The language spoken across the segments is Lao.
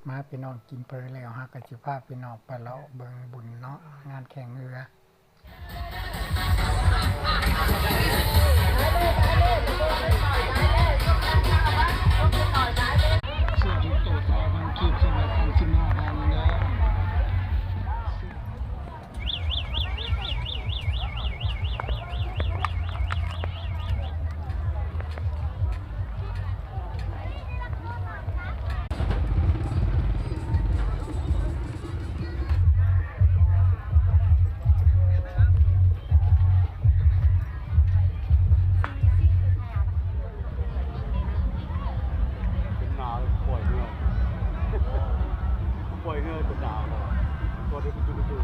ມາພີ່ນ້ອງ ກິນເຝີແລ້ວ ເຮົາກໍຊິພາພີ່ນ້ອງໄປເລາະເບິ່ງບຸນເນາະ ງານແຂ່ງເຮືອ. ເປັນໜາວ ປ່ອຍເຮືອ ປ່ອຍເຮືອເປັນໜາວ ຕົວເດັກກະຈຸກກະຈຸກ.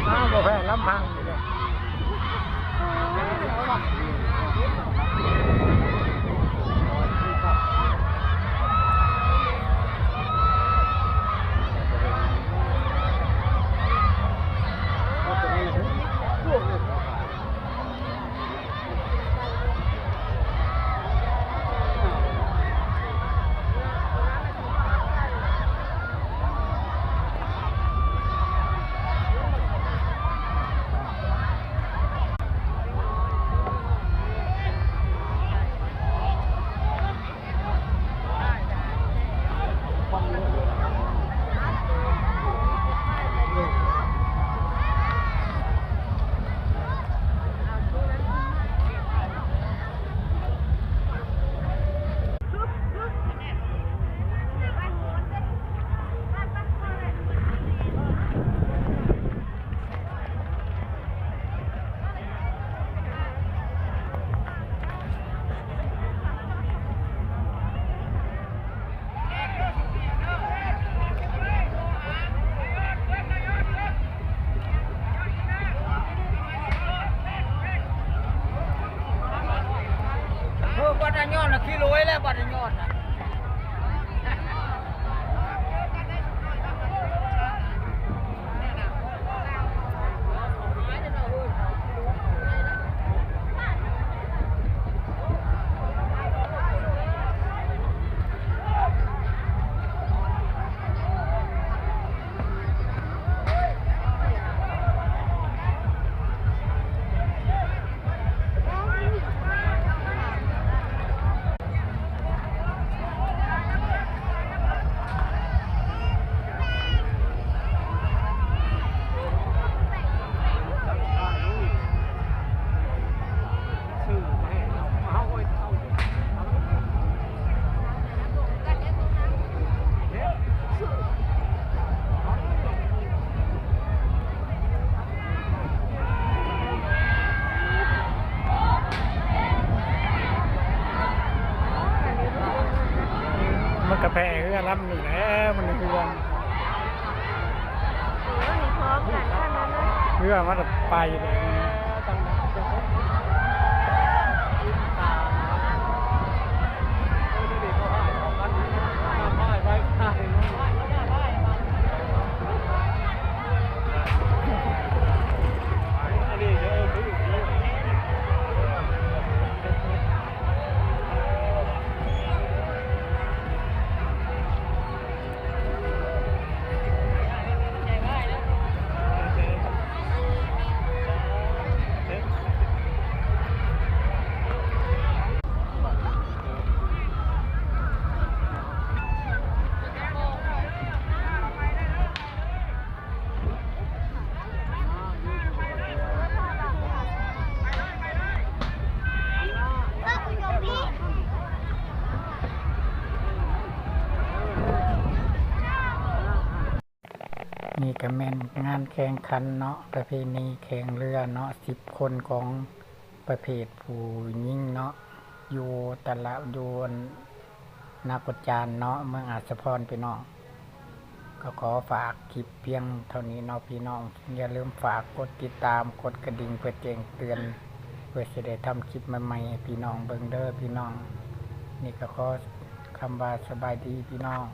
ອ້າວ ບໍ່ແພ້ລຳພັງ. ເອີ ບັດນະຍອດນະ ຂີ້ໂລຍແລ້ວ ບັດນະຍອດນະ. ມັນກະແພເຮືອລຳນີ້ແຫຼະ ມັນເຮືອ ເຮືອມັນໄປແລ້ວ. ໃ ນີ້ກະແມ່ນງານແຂ່ງຂັນເນາະ ປະເພນີແຂ່ງເຮືອເນາະ ສິບຄົນຂອງປະເພດຜູ້ຍິງເນາະ ຢູ່ຕະຫຼາດ ຢູ່ອັນນາໂກຈານເນາະ ເມືອງອາດສະພອນພີ່ນ້ອງ. ກໍຂໍຝາກຄລິບພຽງເທົ່ານີ້ເນາະພີ່ນ້ອງ ຢ່າລືມຝາກກົດຕິດຕາມ ກົດກະດິ່ງເພື່ອແຈ້ງເຕືອນ ເພື່ອຊິໄດ້ທຳຄລິບໃໝ່ໆໃຫ້ພີ່ນ້ອງເບິ່ງເດີພີ່ນ້ອງ. ນີ້ກໍຂໍຄຳວ່າສະບາຍດີພີ່ນ້ອງ.